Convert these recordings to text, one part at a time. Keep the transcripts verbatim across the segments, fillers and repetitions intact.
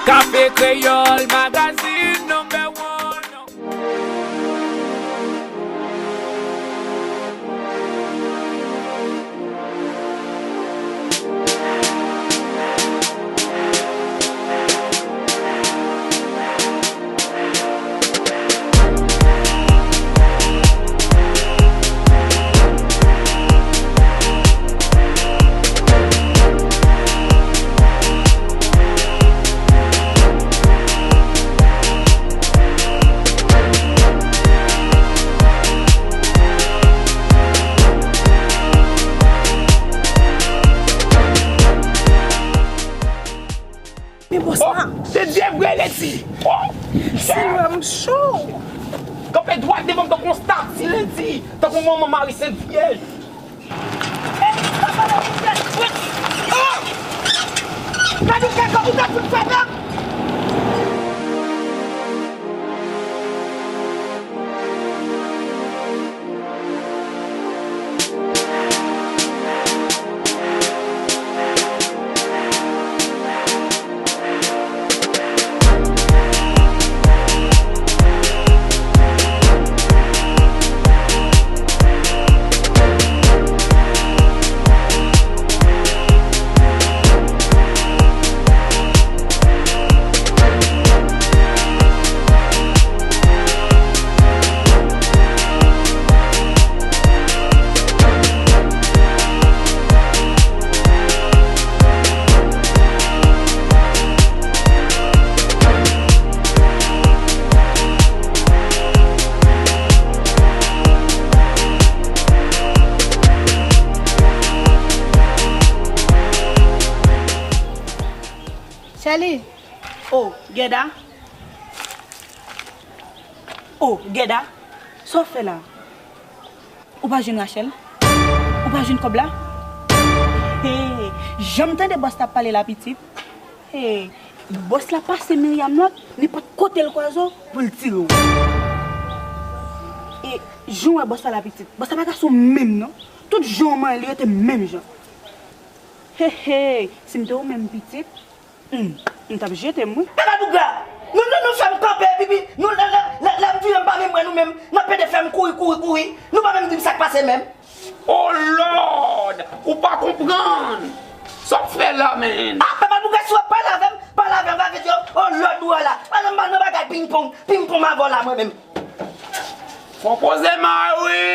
Kafe Kreyòl, magazine number one. Men bòs la. Oh, se vre, Ledi. Oh, Senyè, m cho. Kanpe dwat devan m tankou yon stati, Ledi. Tankou manman Mari Sent Vyèj. Ey, papa la, ou fè kwit. Oh! Gade ou fè kòm ou ta fout fè menm. Chèli. Oh, Gèda. Oh, Gèda. Sa w fè la? Ou pa jwenn Rachel? Ou pa jwenn kòb la? Hey, jan m tande bòs la ap pale la, pitit. Hey, bòs la pase Myriam lòd, nenpòt kote l kwaze w, pou l tire w. E jan w wè bòs la la, pitit. Bòs la pa gason menm, non. Tout jan w manyen, li rete menm jan. Hey, hey, si m te ou menm, pitit, Hmm, m t ap jete m, wi. Papa Bougra, nou, nou, nou fè m kanpe, epi, epi nou, lè, lè, lè, lè m vire, m pa menm wè nou menm. N ap pede fè m kouri, kouri, kouri. Nou pa menm di m sa k pase menm. Oh Lord! Ou pa konprann? Sa w ap fè la, menn? Ah, Papa Bougra, si w ap pale avè m, pale avè m, va vin di, oh Lord, ou la. Pa nan, pa nan bagay ping pong, ping pong avè w la, mwen menm. Fò poze may wi.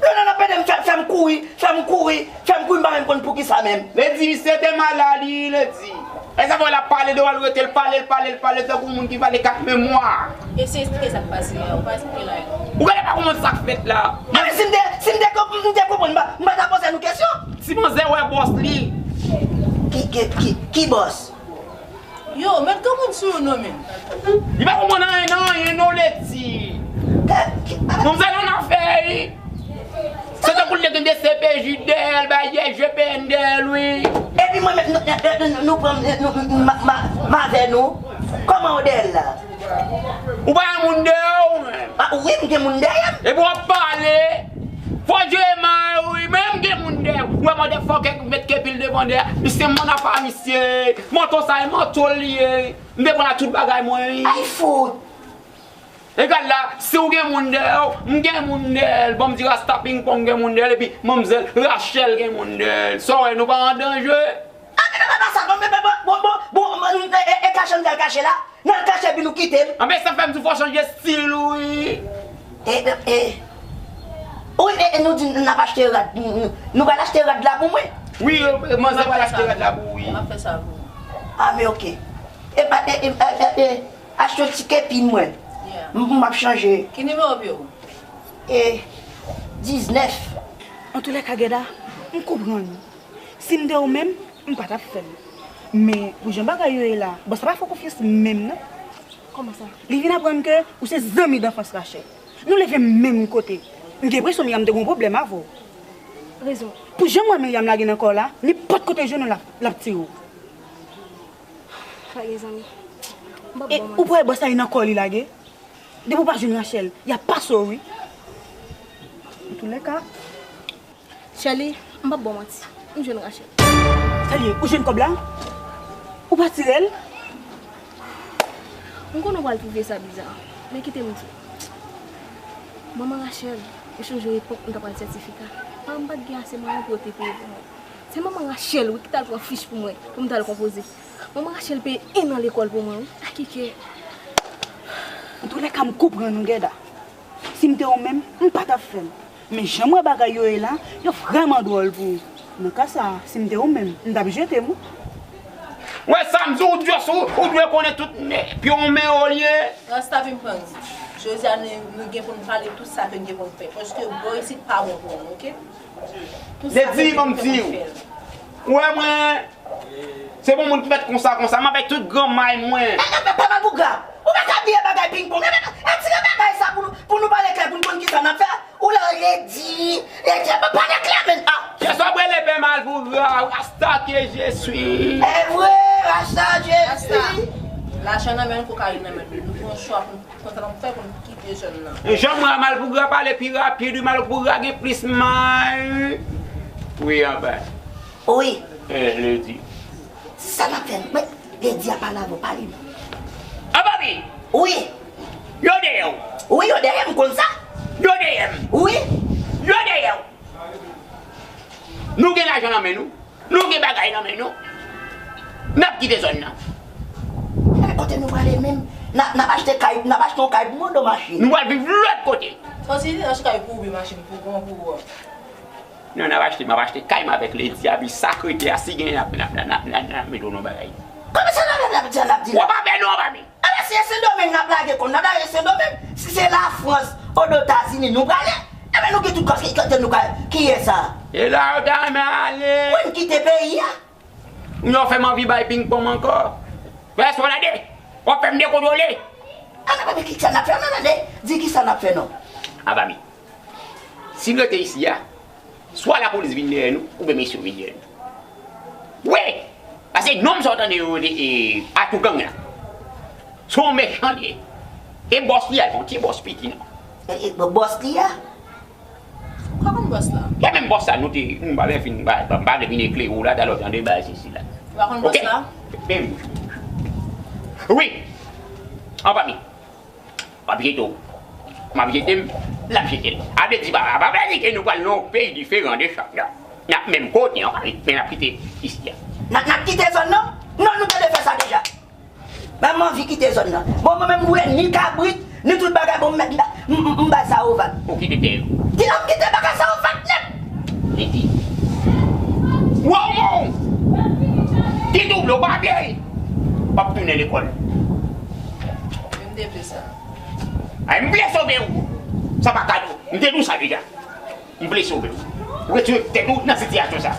Non, non, non, pede m fè, fè m kouri, fè m kouri, fè m kouri, m pa menm konn poukisa menm. Ledi, misye te malad wi, Ledi. E sa fè l ap pale de w, al rete l pale, l pale, l pale, tankou moun ki pale kat memwa. E se esplike sa k pase a, ou pa esplike l anyen. Ou genlè pa konprann sa k fèt la. A, men si m te, si m te konp-, m te konprann, m pa, m pa ta poze nou kesyon. Ti manzè wè bòs li. Ki, ki, ki, ki bòs? Yo, met granmoun sou yo non, men. Li pa konprann anyen nan anyen non, Ledi. Manmzèl annafè wi. Se tankou l te gen D C P J dèyè l, bay D G P N dèyè l wi. Epi mwen menm, nou, nou, nou, nou pran m, nou, m, m, m, m avè nou. Kòman w dèyè l la? Ou pa gen moun dèyè w menm? Ah, wi, m gen moun dèyè m. Epi w ap pale. Fò Dye may wi, men m gen moun dèyè m. Ou wè motherfucker k met kepi l devan dèyè. Misye mann apa misye. Manto sa e manto l li ye. M te pran tout bagay mwen wi. Ay fout. E gad la, si w gen moun dèyè w, m gen moun dèyè l. Ban m di Rasta Ping Pong gen moun dèyè l, epi manmzèl Rachel gen moun dèyè l. Sa w wè, nou pa an danje? Ah, men, men, men, pa sa, non, men, men, bon, bon, bon, bon, e, e, e kache m t al kache la? N al kache epi nou kite m. Anben, sa fè m di w fò w chanje estil ou wi. E, e, e. Wi, e, e nou di n ap achte rad. Nou, nou, nou pral achte rad la pou mwen? Wi, manzè pral achte rad la pou ou wi. M ap fè sa pou ou. Ah, men oke. E, e, e, e, e, achte yon ti kepi mwen. Yeah. M, m ap chanje. Ki nimewo pye w? E, diznèf. Antoulèka, Gèda, m konprann ou. Si m te ou menm, m pa t ap fè l. Men, pou jan bagay yo ye la, bòs la pa fè w konfyans menm non. Kòman sa? Li vin aprann ke ou se zanmi danfans Rachel. Nou leve menm kote. M gen enpresyon Myriam te gen yon pwoblèm avè w. Rezon. Pou jan m wè Myriam lage nan kò w la, nenpòt kote l jwenn ou l ap, l ap tire w. Pa gen zanmi. M p ap E bon ou manti. Kwè bòs la e nan kò li lage? Depi w pa jwenn Rachel, y ap pase w wi. Antoulèka. Shelly, m p ap ba w manti. M jwenn Rachel. Sa l ye? Ou jwenn kòb la? Ou pa tire l? M konnen w pral twouve sa biza, men kite m di w. Manman Rachel, ou chonje epòk m t ap al sètifika? Paran m pa t gen ase mwayen pou yo te peye pou mwen. Se manman Rachel, wi, ki t al pran fich pou mwen, pou m t al konpoze. Manman Rachel peye en an lekòl pou mwen, wi. A ki kè? Antoulèka, m konprann ou, Gèda. Si m te ou menm, m pa t ap fè l. Men jan m wè bagay yo ye la, yo vrèman dwòl pou ou. Nan ka sa a, si m te ou menm, m t ap jete m, wi. Wè sa m di w, Djòs, ou, ou dwe konnen tout men, pye w men w li ye. Rasta vin pran. Jodi a, nou, nou gen pou n pale tout sa ke n gen pou n fè. Paske bò isit pa bon pou nou, oke? Tout sa ke n gen pou n fè. Lady, ban m di w. Ou wè mwen, se bon moun ki fèt konsa, konsa, m avèk tout gran may mwen. E, e, e, pa mal pou gra. Ou pa ka bliye bagay ping pong. E, e, e, tire bagay sa pou nou, pou nou pale klè, pou n konn kisa n ap fè. Ou la, Lady, Lady, pa, pale klè, men, ah. Kiyès w ap rele pè mal pou gra, Rasta ke je suis. E vre, Rasta je suis. Rasta, lajan nan men n, kokayin nan men n. Nou pran chwa pou n konn sa n ap fè pou n kite zòn nan. Jan m wè mal pou gra pale pi rapid, wi, mal pou gra gen plis may. Wi, anba. Wi. Eh, Lady. Sa n ap fè, men, Lady a pale avè w, pale non. Anba mi! Wi. Yo dèyè w. Wi, yo dèyè m, konn sa. Yo dèyè m. Wi. Yo dèyè w. Nou gen lajan nan men nou. Nou gen bagay nan men nou. N ap kite zòn nan. Men kote nou prale menm? N ap, n ap achte kay, n ap achte yon kay pou mwen, do machin. Nou pral viv lòt kote. Sa w di, n achte kay pou ou, oubyen machin pou, pou, pou ou? Non, n ap achte, m ap achte kay mwen avèk Lady a, pi sa krete a, si genyen, n ap, n ap, n ap, n ap, n ap mete w nan bagay. Kòman sa n ap, n ap, n ap, n ap di la? W ap avè nou anba mi. Anben, si e Sendomeng n ap lage kòm n ap lage Sendomeng, si se Lafrans, Ozetazini nou prale, enben nou gen tout kòs ki kote nou ka, kiyès sa? E la yo ta renmen ale. Wi, n kite peyi a. Ou fè m anvi bay ping pong ankò. Wè, èske w tande? W ap fè m dekontwole. Anben, men kisa n ap fè, non, tande? Di kisa n ap fè, non. Anba mi. Si n rete isi a, swa lapolis vin dèyè nou, oubyen mesye yo vin dèyè nou. Wi! Paske nonm sa w tande yo rele, e, Atougang la. Se yon mechan li ye. E bòs li a, se yon ti bòs piti non. E, e, bò-, bòs li a? Ou pa konn bòs la? Se menm bòs la, nou te, m pa vle fin, m pa, m pa vle vin eklere w la, talè w tande bagay sesi la. Ou pa konn bòs la? Oke? Wi. Anba mi. M ap jete w. M ap jete m, l ap jete l. A vle di, pa, pa vle di ke nou pral nan yon peyi diferan de chak nan. N ap menm kote an, men n ap kite isi a. N ap, n ap kite zòn nan? Non, nou te dwe fè sa deja. Men m anvi kite zòn nan. Bon, mwen menm, m wè ni kabrit, ni tout bagay, bon, m, m, m, m bay sa Ovat. Ou kite tè yo. Di la, m kite bagay sa Ovat nèt. Li di, waw, waw! Ti double, w pa vle. W ap tounen lekòl. M te vle sa. Ay, m vle sove w. Sa pa kado. M te di w sa deja. M vle sove w. Retire tèt ou nan sitiyasyon sa.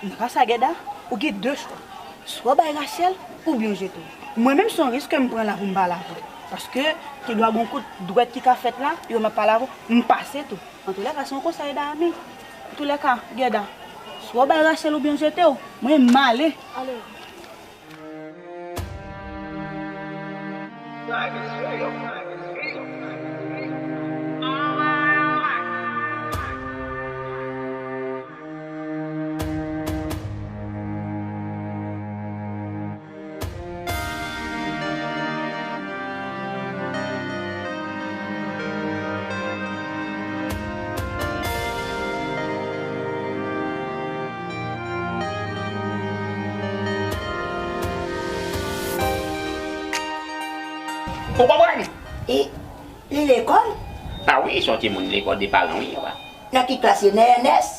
Nan ka sa, Gèda, ou gen de chwa. Swa w bay Rachel, oubyen w jete w. Mwen menm, se yon risk ke m pran la pou m pale avè w. Paske, gendwa gon kout dwèt ki ka fèt la, e m ap pale avè w, m pase tou. Antoulèka, se yon konsèy dami. Antoulèka, Gèda, swa w bay Rachel oubyen w jete w. Mwen, m ale. Ale. Ou konprann? E li lekòl? A wi, se yon timoun lekòl de paran, wi, papa. Nan ki klas li ye? Nan N S?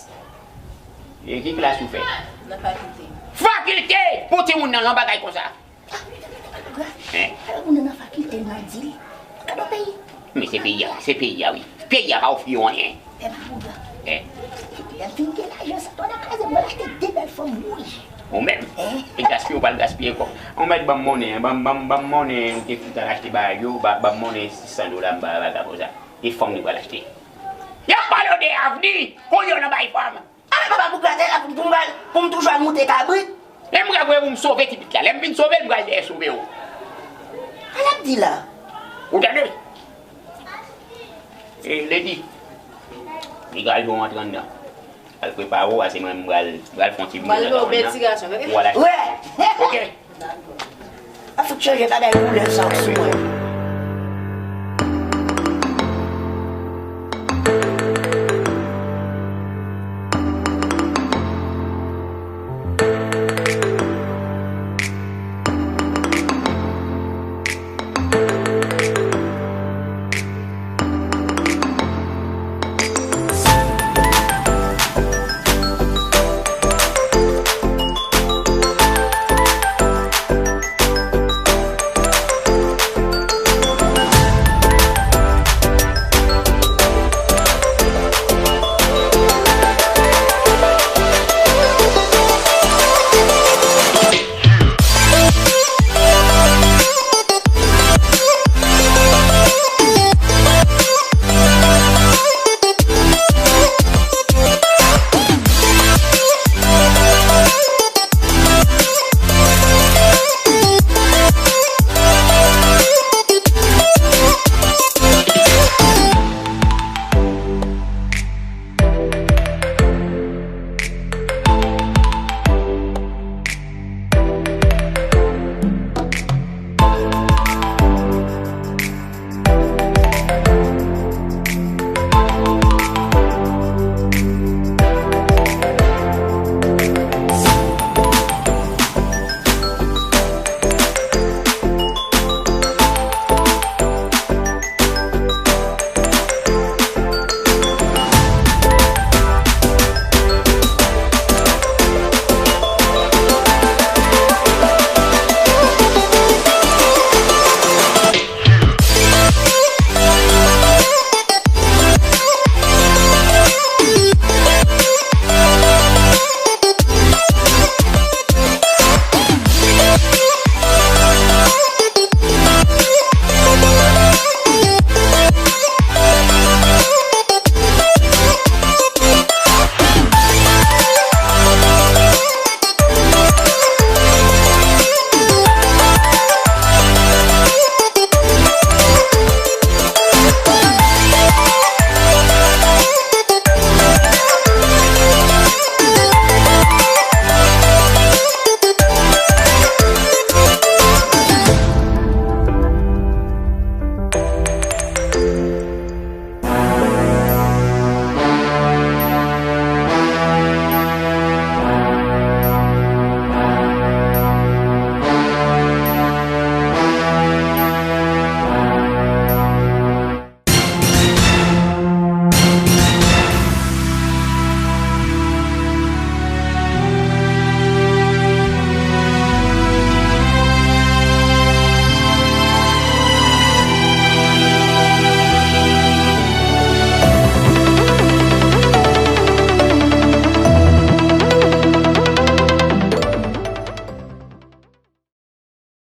E ki klas ou fè? Nan fakilte. Fakilte! Pou timoun nan, nan bagay konsa. Hein? Alò, moun nan nan fakilte, nan di li. Gade yon peyi. Men se peyi a, se peyi a, wi. Peyi a pa ofri yo anyen. Pè Mapougra. Hein? Lè m fin gen lajan sa, tonton kraze, mwen achte de bèl fanm wouj. Ou menm? Hein? E gaspiye, ou pral gaspiye kòb. Ou mèt ban m monnen, ban m, ban m, ban m monnen, ou te fout al achte bagay yo, ba, ban m monnen sis san dola, m ba vagabon sa. E fanm li pral achte. Y ap pale w de avni, kounye a w nan bay fanm. A, men papa, pou gade la, pou, pou m bay, pou m toujou al moute kabrit. E m ka voye pou m sove ti pitit la. Lè m fin sove l, m pral dèyè sove w. Sa l ap di la? Ou tande? E, Lady, li pral jwe w antre anndan. Al prepare w, pase mwen, m pral, pral fè yon ti vizit anndan. Pral fè yon bèl ti gason, tande? Ou al achte. Wè! Oke. Dakò. Fout chanje bagay koulè sa w sou mwen.